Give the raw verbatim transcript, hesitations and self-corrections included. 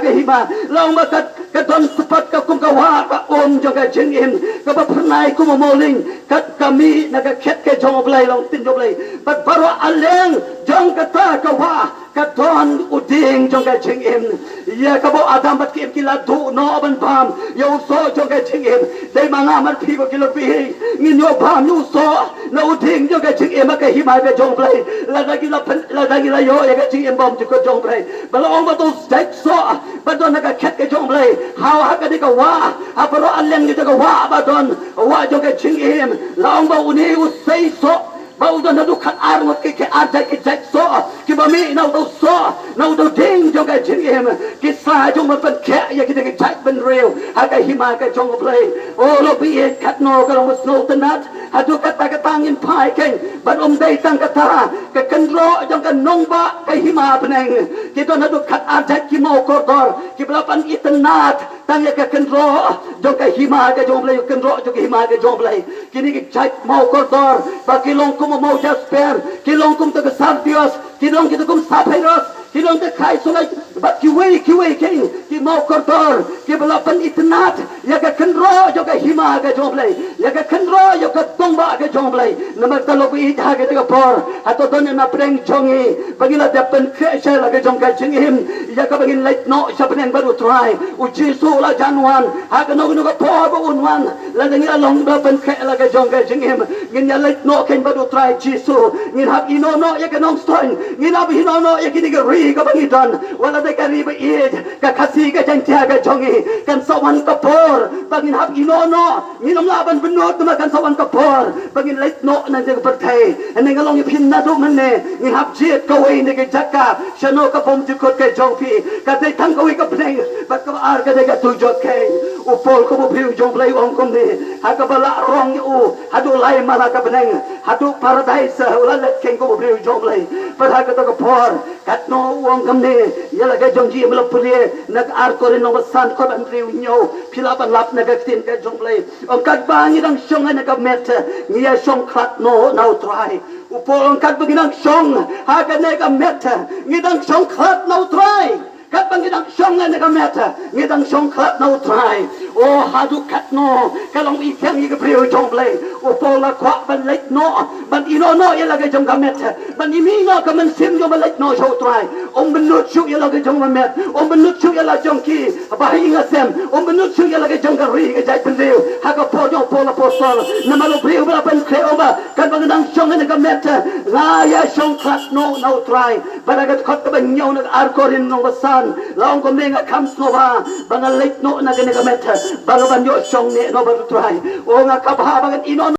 ka hima, la ong ba ka, ka don spot ka kum ka wah ka um jong ka jingim, kaba phyrnai kum u mawlyng, kat ka mih na ka khet ka jong U Blei, la ong ktien jong U Blei. Bad baroh a liang jong kata ka wah ka don u dieng jong ka jingim. Ïa kaba u Adam bad ka Im ki la duh noh ban bam ïa u soh jong ka jingim. Dei ma nga bad phi, ko ki lok baieit, ngin ïoh bam ïa u soh na u dieng jong ka jingim ha ka hima ka jong U Blei. Lada ngi la pyn, lada ngi la ïoh ïa ka jingim bymjukut jong U Blei. Ba la ong ba to jait soh ba don ha ka khet ka jong U Blei. Ha, ha kane ka wah, ha baroh a liang jong ka wah ba don wah jong ka jingim. La ong ba une u sei soh ba u don haduh khatar ngut ki, ki arjait ki jait soh kiba mih na uto u soh, na uto u dieng jong ka jingim. Ki sa jong ban pynkhiah ïa kita ki jait bynriew ha ka hima ka jong U Blei. O lok baieit, katno ka long ba sngewtynnat. Haduh katta katta ngin phai kein, bad ym dei tang kata, ka kynroh jong ka nongbah ka hima bneng ki don haduh khatar jait ki mawkordor kiba la pynitynnat tang ïa ka kynroh jong ka hima ka jong U Blei, ka kynroh jong ka hima ka jong U Blei. Kine ki jait mawkordor ba ki long kum u maw jasper, ki long kum uto ka sardius, ki long kita kum sapphires, ki long kita chrysolite, bad kiwei kiwei kein ki mawkordor kiba la pynitynnat ïa ka kynroh jong ka hima ka jong U Blei, ïa ka kynroh jong ka nongbah ka jong U Blei. Namar kata lok baieit, ha kata ka por, hato don na pdeng jong ngi ba ngi la dep pynkhreh sha la ka jong ka jingim, ïa kaba ngin leit noh sha bneng bad U Trai? U Jisu u la jan wan ha kano kano ka por ba un wan. Lada ngi la long ba la pynkhreh la ka jong ka jingim, ngin ïa leit noh kein bad U Trai Jisu. Ngin hap ïehnoh noh ïa ka Nongstoiñ, ngin hap ïehnoh noh ïa kine ki ri kaba ngi don. Wat la dei ka ri ba ïeit, ka Khasi ka Jaiñtia ka jong ngi, kan sa wan ka por ba ngin hap ïehnoh noh. Ngin ym lah ban bynnud namar kan sa wan ka por ba ngin leit noh na ka pyrthei. Hynrei nga la ong ïa phi naduh mynne, ngin hap jied kawei na ka jaka. Shano ka bymjukut ka jong phi? Ka dei tang kawei ka bneng, bad kaba ar ka dei ka dujok kein. U Paul kum u briew jong U Blei u ong kumne, ha kaba la rong ïa u haduh lai mala ka bneng, haduh paradais u la leit kein kum u briew jong U Blei. Bad ha kata ka por, katno u ong kumne ïa la ka jong jingim, la pule na ka Ar Korinth lynnong ba san, dkhot ba hynriew hynñiew. Phi lah ban lap na ka ktien ka jong U Blei. Ong katba ngi dang shong ha kane ka met, ngi ïa shong khlad noh na U Trai. U Paul ong katba ngi dang shong ha kane ka met, ngi dang shong khlad na U Trai. Katba ngi dang shong ha kane ka met, ngi dang shong khlad na U Trai. O, haduh katno ka long i thiang ïa ka briew jong U Blei. U Paul u la kwah ban leit noh, ban ïehnoh noh ïa la ka jong ka met, ban ïehnoh noh ka mynsiem jong ba leit noh sha U Trai. Um bynnud shuh ïa la ka jong ka met, um bynnud shuh ïa la jong ki bahaïing hasem, um bynnud shuh ïa la ka jong ka ri ka jaitbynriew. Ha ka por jong u Paul Apostol, namar u briew ba la pynkhreh, u ong ba katba nga dang shong ha kane ka met, nga ïa shong khlad noh na U Trai. Bad ha ka dkhot kaba hynñiew na ka Ar Korinth lynnong ba san, la ong kumne, nga kham sngewbha ba ngan leit noh na kane ka met, ba nga ban ïoh shong neh noh bad U Trai. O, nga kham bha ba ngan ïehnoh